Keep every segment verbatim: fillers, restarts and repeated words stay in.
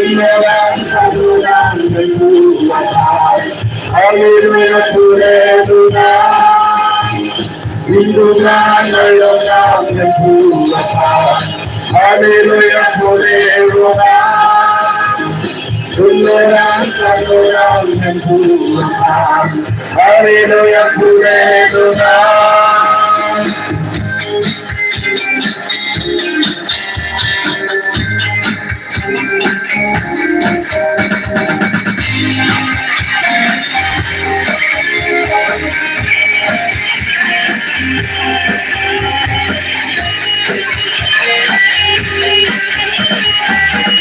Hallelujah, hallelujah. Hallelujah, hallelujah. Hallelujah, hallelujah.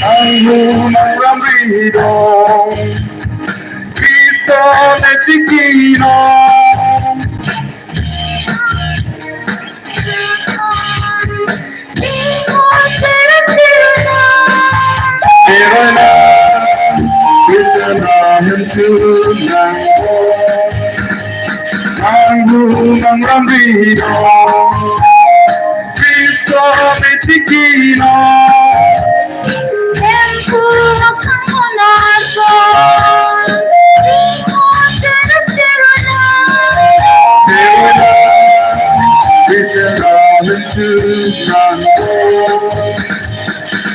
Anghu nang ramri do, Kristo ne chikino. Kerana Krishna hentu nang, anghu nang ramri do, Kristo ne chikino. Hemphu akhang monaso, tingho chero chero na. Chero na, Krishna hentu nang.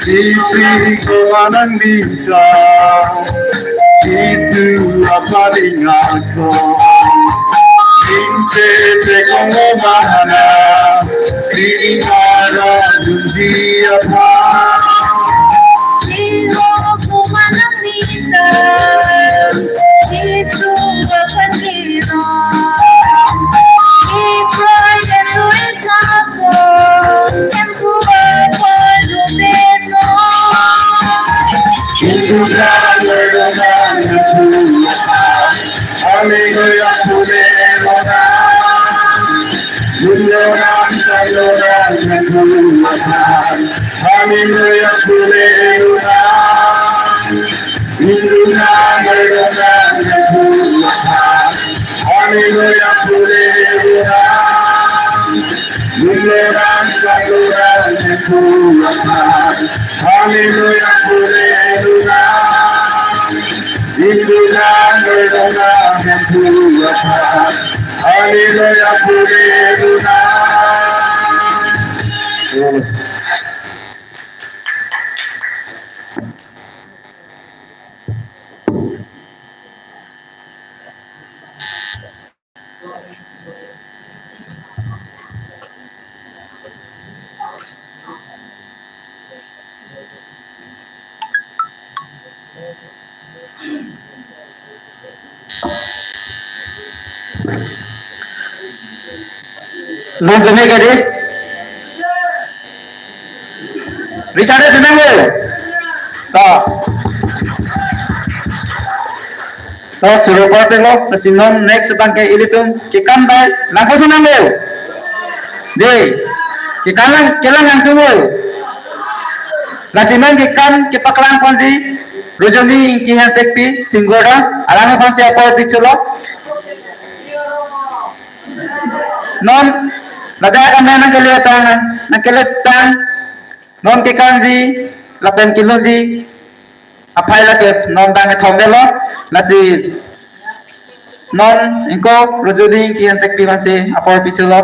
Isi ko anang dita, Jisu apading ako. Inche te kong mahana, sini nara dunji apa. Ilo kumanang nita, Jisu kapanino. Ipra ketu ijako, empu apa jubeno. Itu jalan dengan Tuhan. Haleluya, haleluya. Haleluya, haleluya. Haleluya, haleluya. Haleluya, haleluya. Haleluya, haleluya. Haleluya, haleluya. Haleluya, haleluya. Nang jeme ka di? Richard jeme nang lo. To. To, choro pa pelo, lasi non next abang ke ilitum kekan bai, nang poso nang lo. Dei, kekan lang, kelang nangtum lo. Lasi non kekan kepaklang ponsi, Rojoni Ingti Hansekpi, Single Dance, alang ponsi apor picholo. Non, ladak kami nang keletang, nang keletang. Non kekanji, lapen kelunji aphai lake non bang kethom delo, lasi non ingko Rojoni Ingti Hansekpi aphansi apor picholo.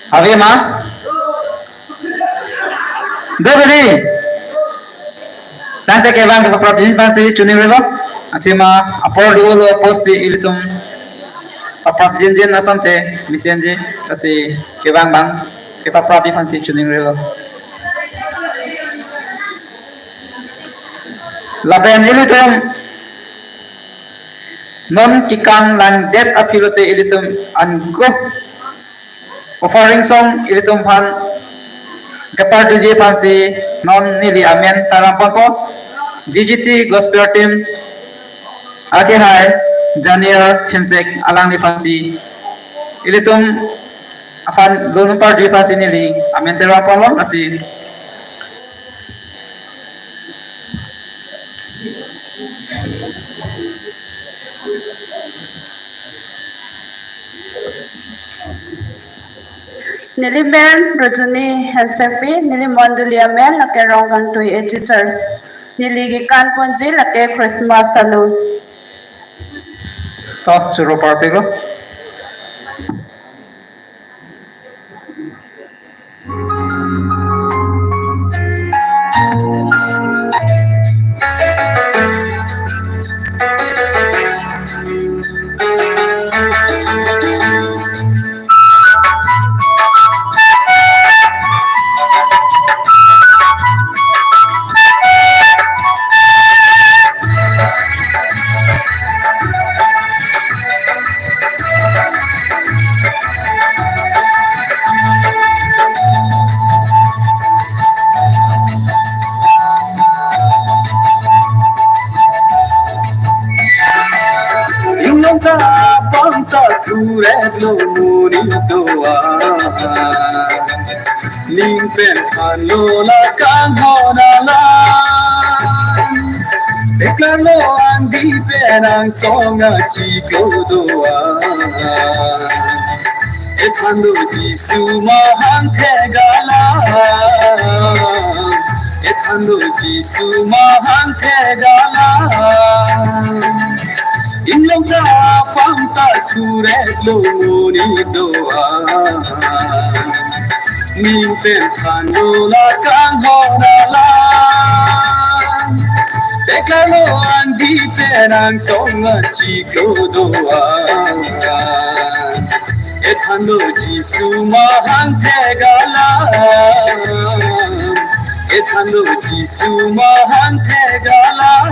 Ave ma? Do beri. Tangte kevang kepaprapjin aphansi choningrilo. Athema apor dolo apotsi ilitum paprapjinjin asonte mesenji, lasi kevang abang kepaprapji aphansi choningrilo. Lapen ilitum non kekang langdet aphi lote ilitum anko offering song ilitum aphan keparduji aphansi non neli amen taram ponpo. D G T Gospel Team akehai Daniel Hensek alangliphansi ilitum aphan dun parduji aphansi neli amen taram ponlo lasi. Neli men Rojoni Hensek pi, neli mondoli amen lake Rongkangtui A G Church. Neli kekan ponji lake Christmas salun. To, choro parpiklo. Inglong ta pam ta thuret lo muni doa. Ning pen thanlo la kanghon alam. Peklarlo angdi pen angsong achiklo doa. Ethanlo Jisu mahang thek alam. Ethanlo Jisu mahang thek alam. Inglong ta pam ta thuret lo muni doa. Ning pen thanlo la kanghon alam. Peklarlo angdi pen angsong achiklo doa. Ethanlo Jisu mahang thek alam. Ethanlo Jisu mahang thek alam.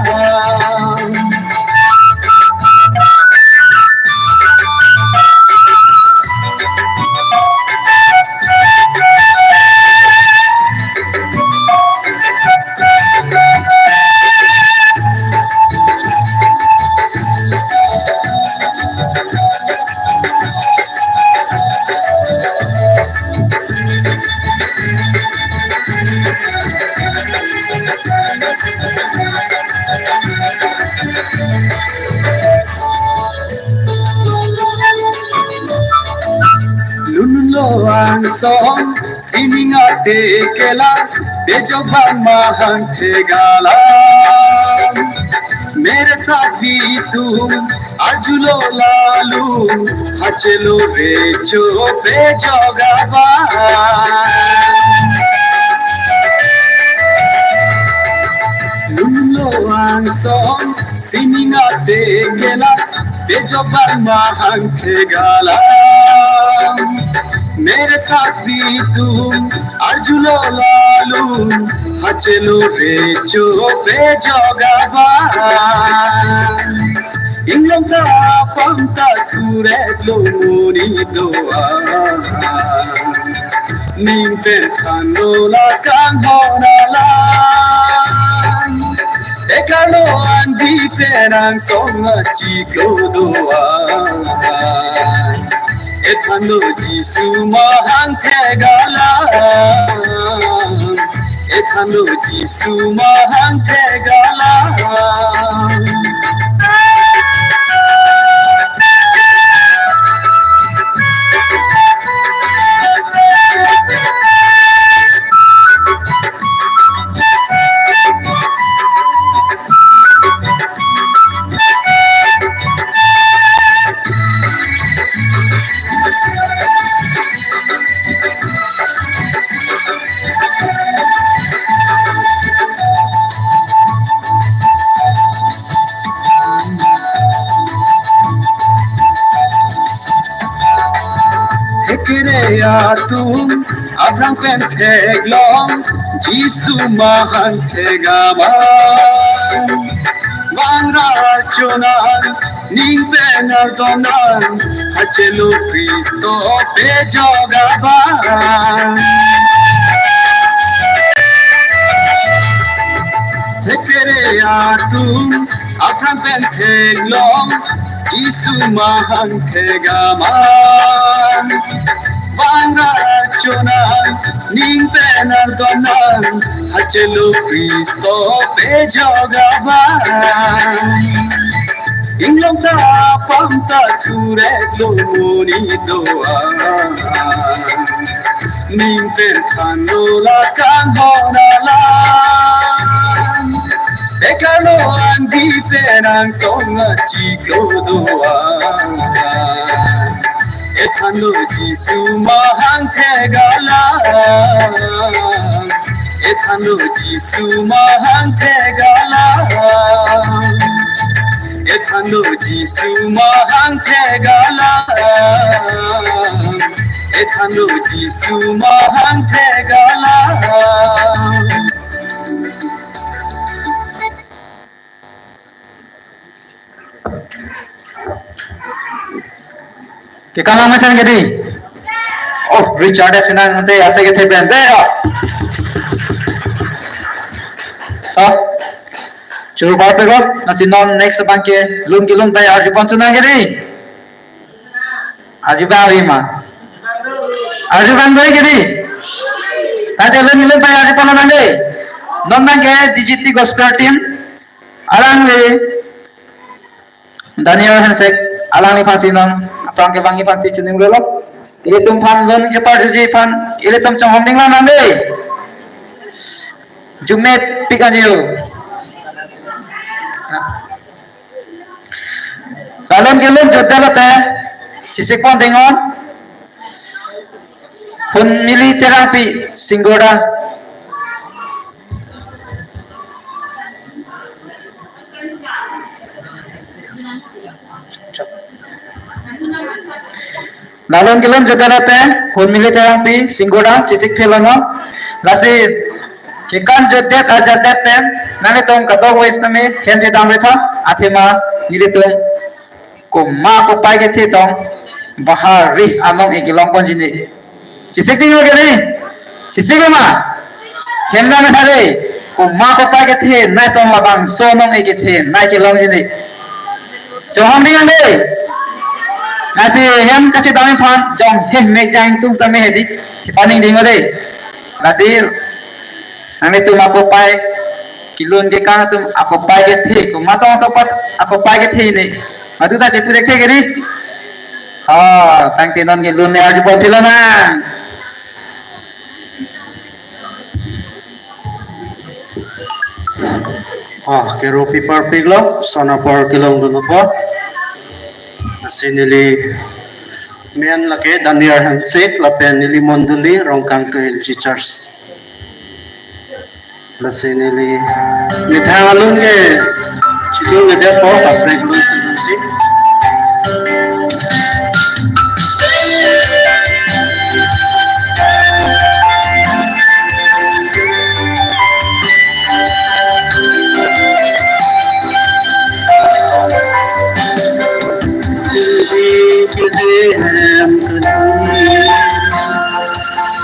Lunlunlo angsong sining ate kelang, pejok abang mahang thek alam. Mere sath vi tum, arjulo lalu, hachelo recho pejok abang. Lunlunlo angsong sining ate kelang, pejok abang mahang thek alam. Mere sath vi tum, arjulo lalu, hachelo recho pejok abang. Inglong ta pam ta thuret lo muni doa. Ning pen thanlo la kanghon alam. Peklarlo angdi pen angsong achiklo doa. Ethanlo Jisu mahang thek alam. Ethanlo Jisu mahang thek alam. Thekre atum aphrang pen theklong, Jisu mahang thek aman, vangra chonan, ning pen ardonan, hachelo Kristo pejok aban. Thekthe atum aphrang pen theklong, Jisu mahang thek aman, vangra chonan, ning pen ardonan, hachelo Kristo pejok aban. Inglong ta pam ta thurek lo muni do-an, ning pen thanlo la kanghon alam. Ekarlo angdi pen angsong achiklo do-an, ethanlo Jisu mahang thek alam. Ethanlo Jisu mahang thek alam. Ethanlo Jisu mahang thek alam. Ethanlo Jisu mahang thek alam. Kekanghon mesen ke dei. Oh, Richard F. Sinang ante ase kethe pen dei. Oh. Churu bar pe ko, lasi non next abang ke lun kelun pai arjupon sunang ke dei. Arjupon ave ma. Arjupon ave ke dei. Tangte lun kelun pai arjupon nang dei. Non abang ke D G T Gospel Team. Alangli Daniel Hansek, alangliphan si non aphrang kevangji aphan si chuning relo. Ilitum aphan lun keparjuji aphan, ilitum chonghong ding lang nang dei. Jumepik anjo. La lun kelun jutdet lote, chesikpon dingnon. Hunmili Terangpi, Singgoda. La lun kelun jutdet lote, Hunmili Terangpi, Singgoda, chesik phelo non. Lasi, kekan jutdet ajatdet pen, nanglitum kadokave sitame, hem thedam retha, athema, nelitum komat kopai kethe tong, bahari anong-e kelongponji ne. Chesik ding ke dei? Chesik ma? Hem dam tha dei. Komat kopai kethenei tong labangso anong-e kethenei kelongji ne. Chonghong ding nang dei. Lasi hem kachedam aphan jong he mek jang tung sitame he dei. Chepaning ding dei. Lasi nanglitum akopai kelun kekan atum akopai kethe, komat tong akopai, akopai kethe ne. Madu ta chepu thekthe ke dei. Ha, tangte non kelun ne arjupon phelo nang. Ah, kero pipar piklo, son apor kelongdun apor. Lasi neli men lake Daniel Hansek, lapen neli mondoli Rongkangtui Church. Lasi neli methang alun ke chidundedet apot kaprek lun si lun si.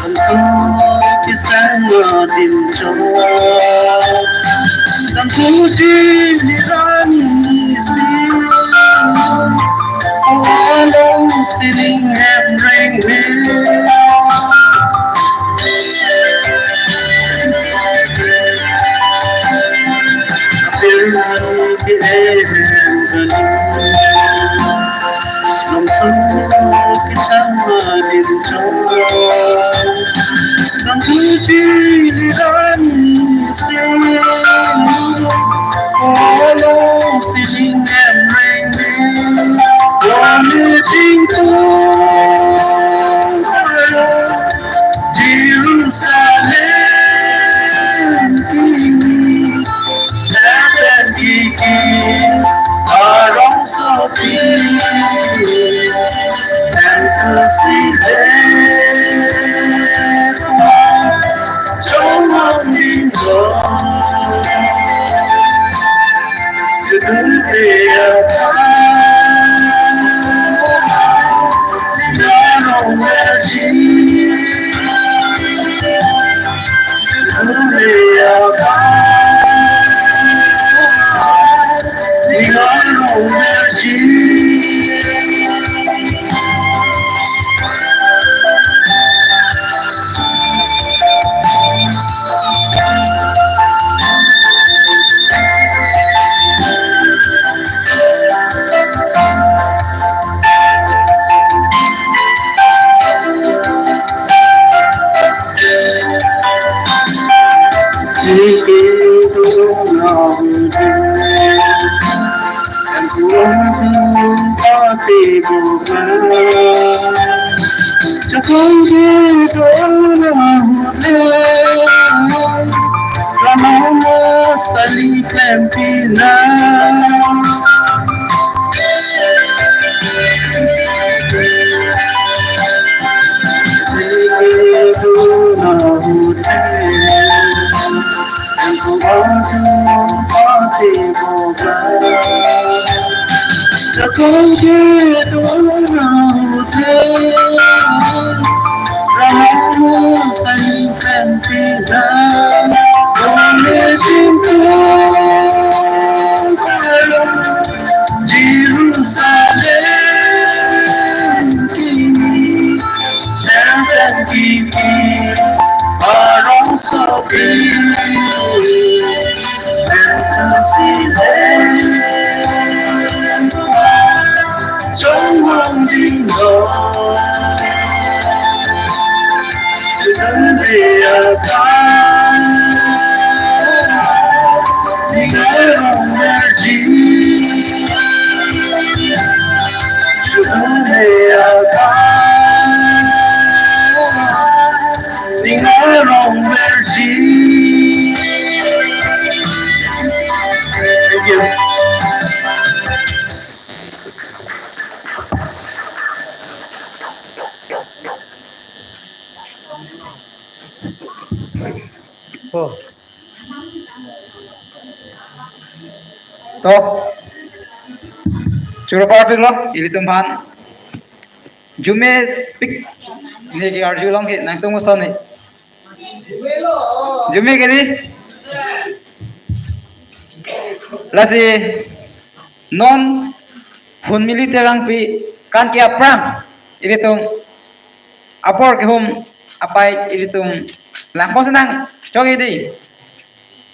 Lamso kesang adim chot, lamthu chini ran isi, along sining hem reng me. Apir ke hem kali. Lamso kesang adim chot, lamthu chini ran isi, along sining hem reng me. Wani jingtung Jerusalem pini, Satan kiki arongsopi, entusi de, jomong Jerusalem kini, Satan kiki, arong sopi, dan kusi, dan kusi, chong wang ding dong. Thank you. Oh. To. Choro parpiklo, ilitum aphan. Arjupik. Ne ke arjulong ke, nangtum koson ne. Arjupik ke di. Lasi non Hunmili Terangpi kan ke aphrang ilitum apor kehum apai ilitum langpos nang chok di.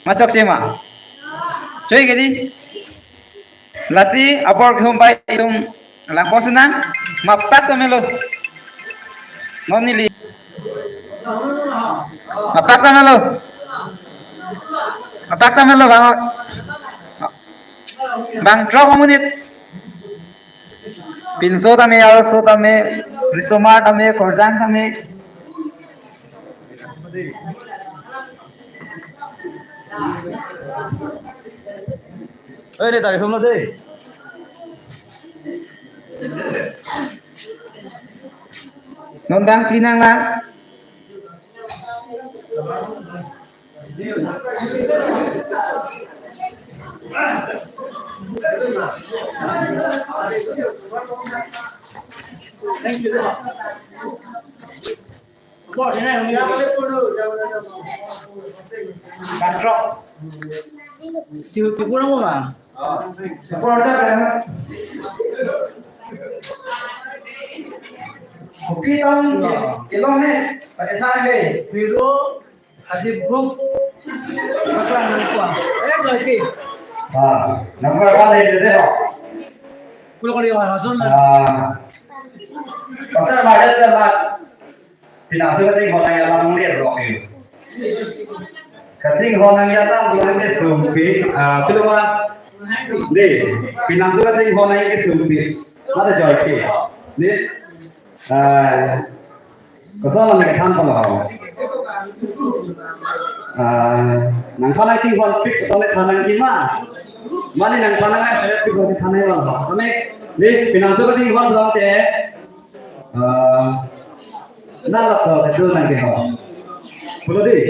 Ma chokche ma? Choi ke di. Lasi apor kehum apai ilitum langpos nang, maptak ta melo. Non neli. Maptak ta melo. Maptak ta melo bang. Bang throk amonit. Pinso tame, arloso tame, risomar tame, korjang tame. Oi, dei, tame thumlo dei. Non dang klinang lang. Bang throk. Chihu pipura mo bang? Pipura ta kan. Kopi tong kelong ne, pada na he. Piro. Adi book. Apa nang kuah? Eh, lagi. Ah, number one ini deh, ho. Pulo kali wa hasun na. Ah. Pasal ada telat. Pinangso kachinghon nangji alam nanglir rok ini. Kachinghon nangji alam nangli sumpi. Ah, pilo ma. Dei, pinangso kachinghon nangji sumpi. Mata joy ke. Dei. Ah, koson nangkethan pon ho. Ah, nangphan nangchinghonpik tong le than nangji ma. Mane nangphan nang-ai seret pik tong le than nangji ma. Tame, dei, pinangso kachinghon pulote. Ah, nang lap to kedo nangkehon. Pulo dei.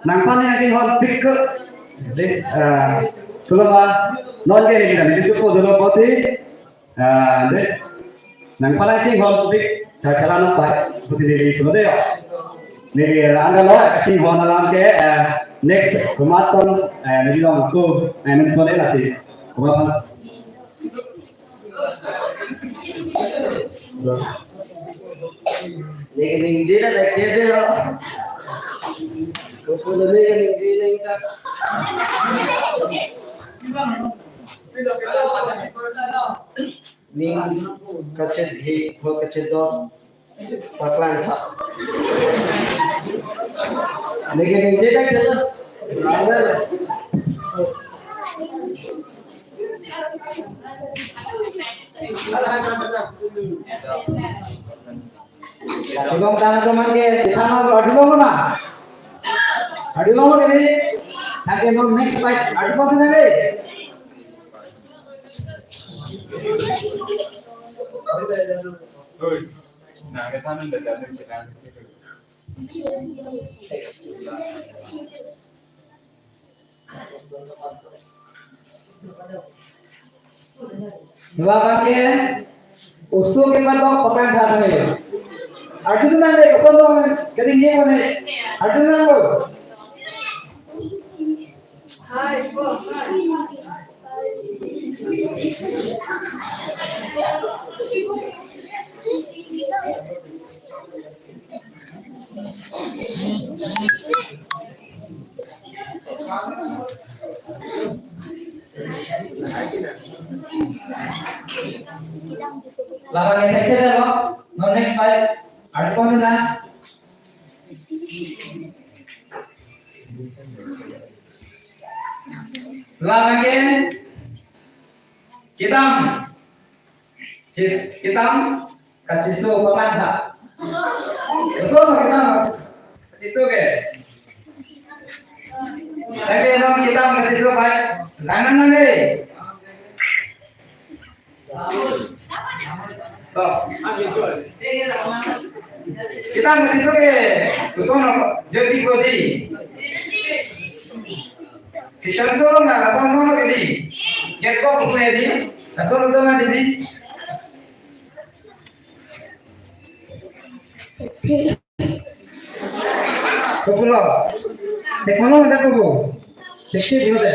Nangphan nangchinghonpik ke. Dei, ah, Kuloma, non ke neli neli supo dolo pusi, ah, de, nangpalang chinghon tik, sa kala nangpai, pusi neli supo de ya. Neli anda lo, chinghon alam ke, eh, next, komat ton, eh, neli long aku, eh, neli ton lasi. Komat pas. Neke ningje la neke de ro. Kupu lo neke ningje nang ta. Ning kachet he, tho kachet do. Paklang tha. Neke ningje ta kachet do. Arjulong tang teman ke, kita mau arjulong mana? Arjulong mana ini? Nanti no next fight, arjulong mana ini? Oi, nah, ke sana udah jalan, jalan. Labang ke oso kepatok pakan tha tha. Arjulong nang de, oso dong, kering ye kone. Arjulong nang bo. Labang ke thekthedetlo, non next fight. Arjulong na. Labang ke kedam. Chis, kedam kachiso paman tha. Oso kedam kachiso ke. Lake kedam kachiso pai. Lang nang nang de. To. Kedam kachiso ke. Oso no jadi kodi. Sisang solo na asam no kedi. Get ko ko kedi. Asolo to ma kedi. Kopulo. Teknologi ada ko. Teknologi ada.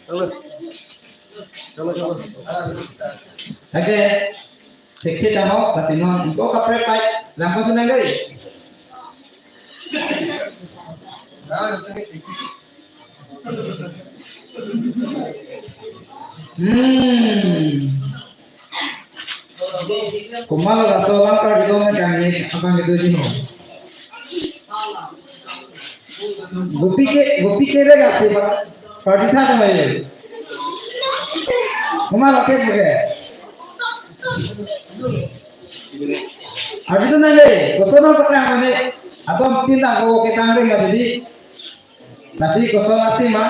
Halo. Halo, halo. Oke. Fix tamo, lasi non ko kaprek pai. Langkon si nang dei. Hmm. Komat laso langkar di dong kan ni abang itu sih. Gopi ke, gopi ke dega si pa, party tha mai. Komat lake ke. Arjulong nang dei, koson na paklang mane, atom pinta ko ke tang dei nggak jadi. Nasi koson nasi ma.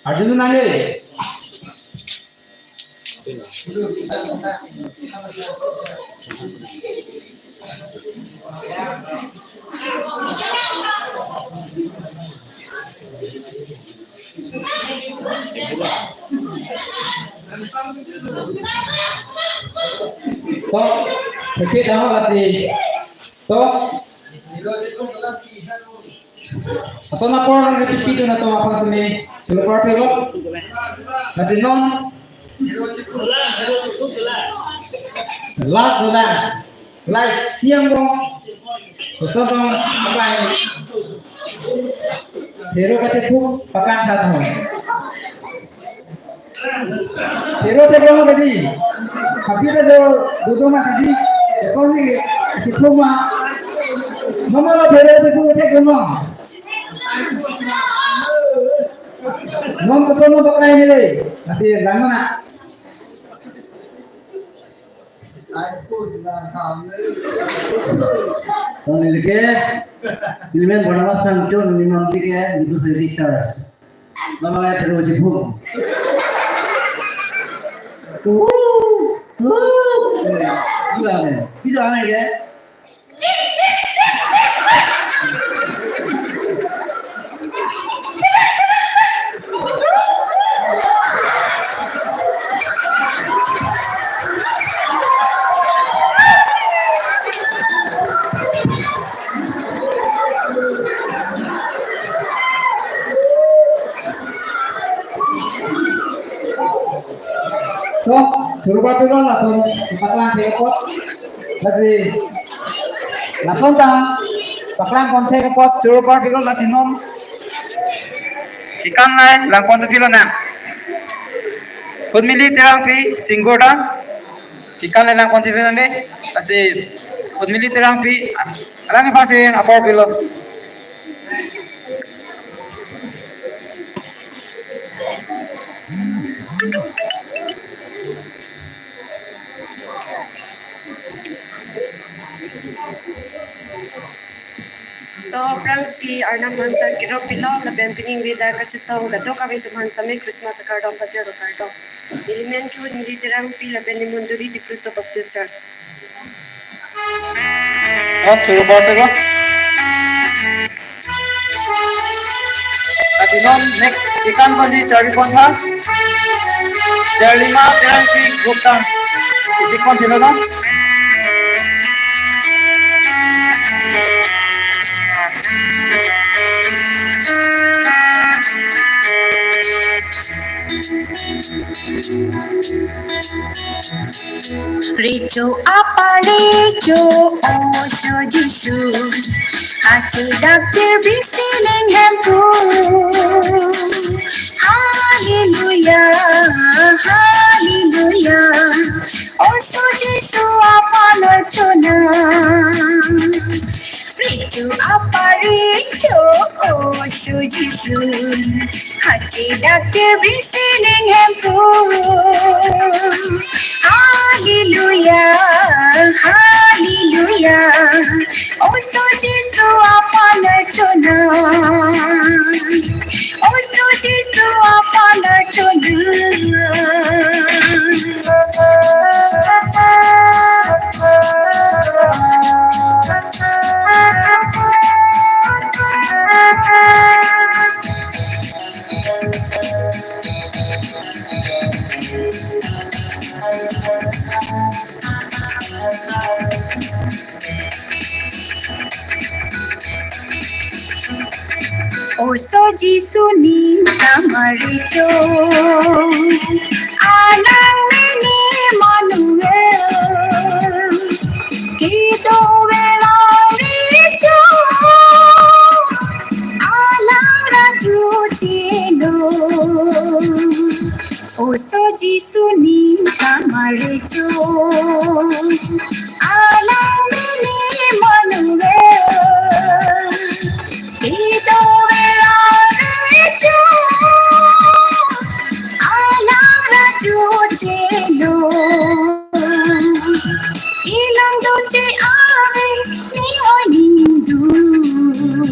Arjulong nang dei. To, oke, dah, lasi. To. Ason apor nangkachipidun atum aphan sini, dulu apor pelo. Lasi non. Last dolang. Last siang bo. Kosong tong apa ini? Hero kachepuk pakan satu. Hero te kamu tadi. Tapi te do duduk mah tadi. Kosong ni kachepuk mah. Mama lo hero kachepuk te kamu. Non kosong pakai ini deh. Masih lama nak. Ton neli ke, Ilimen Barnabas Phangcho, neli mangli ke, nipu seri church. Mama ya terus jibuk. Gila nih. Bisa aneh ya? To, surupa pilo lason paklang thek apot. Lasi lason ta paklang pon thek apot, surupa pilo lasi non. Ikan lai lang pon pilo na. Kunmili Terangpi, Singgur dance. Ikan lai lang pon pilo ni. Lasi Kunmili Terangpi. Alang ni pasi apor pilo. To aphrangsi Arnam aphan sar kerop pilo lapen pining veda kachetong kadokave atum aphan tame Christmas akardom pajirlo, kardom. Ilimen ke Kunmili Terangpi lapen Nimunduri Dipruso Baptist Church. Oh, churu bor teko. Lasi non next ikan ponji charli pon tha. Charlima Terangpi group ta. Isi kon thilo non. Recho apa recho, oso Jisu, achedak te bisi ning hemphu. Hallelujah, hallelujah, oso Jisu aphan archona. Recho apa recho, oso Jisu, achedak te bisi ning hemphu. Hallelujah, hallelujah, oso Jisu aphan archona. Oso Jisu aphan archona. Oso Jisu ning samar recho, alang mini Emmanuel, kedo vela recho, alang raju chelo. Oso Jisu ning samar recho, alang mini Emmanuel, kedo vela recho, alang raju chelo. Ilong dote ave ning oi ning dun.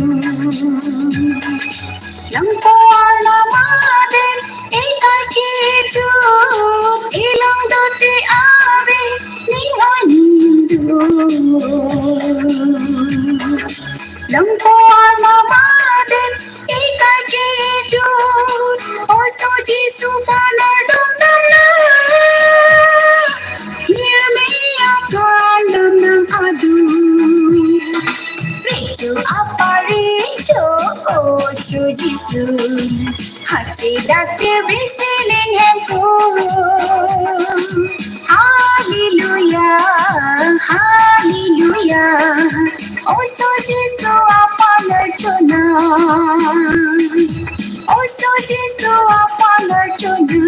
Langpo arnam adim ekai kejut, ilong dote ave ning oi ning dun. Langpo arnam adim ekai kejut, oso Jisu aphan ardom damnang. Hirmi aphan damnang adu. Recho apa recho, oso Jisu, achedak te bisi ning hemphu. Hallelujah, hallelujah, oso Jisu aphan archona. Oso Jisu aphan archona.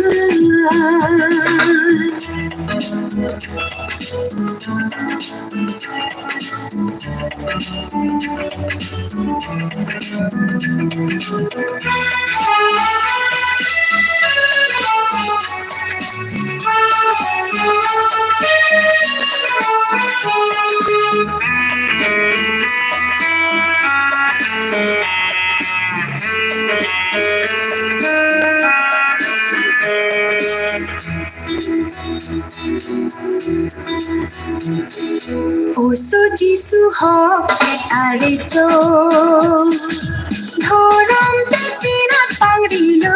Oso Jisu ahok pet arecho, dhorom pensi rat pangrilo,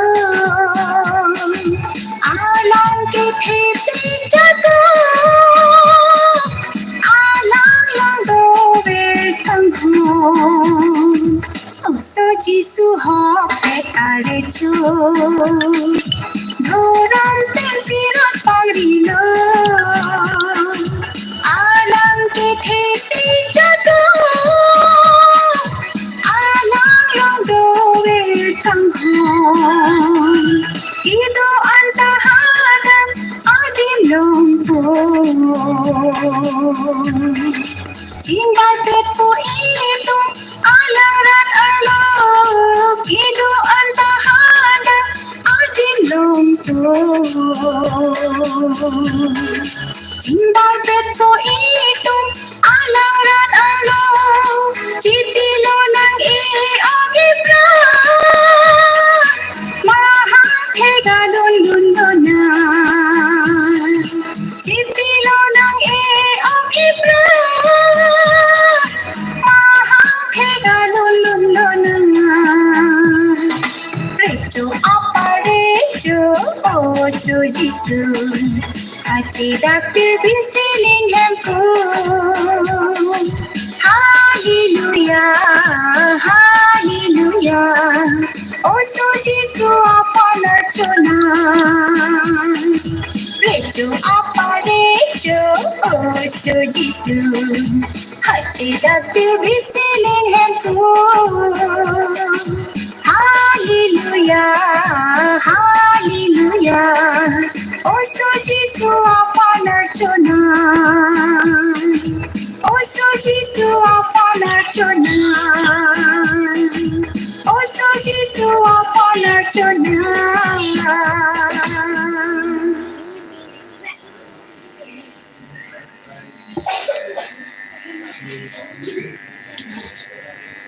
alang kethe pejak, alang along dover kanghon. Oso Jisu ahok pet arecho, dhorom pensi rat pangrilo, alang kethe pejak, alang along dover kanghon. Kedo-an ta hadak adim longpo, chingbarpetpo itum alang rat arlo. Kedo-an ta hadak adim longpo, chingbarpetpo itum alang rat arlo. Chipilonang e-ok epran, mahang thek alun lun lonang. Chipilonang e-ok epran, mahang thek alun lun lonang. Recho apa recho, oso Jisu, achedak pirbi siling hemphu. Hallelujah, hallelujah, oso Jisu aphan archonang. Recho apa recho, oso Jisu, achedak pirbi siling hemphu. Hallelujah, hallelujah, oso Jisu aphan archonang. Oso Jisu aphan archonang. Oso Jisu aphan archonang.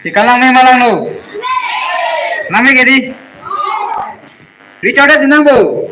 Ikalang me malangno? Name kedi? Richard nangpo.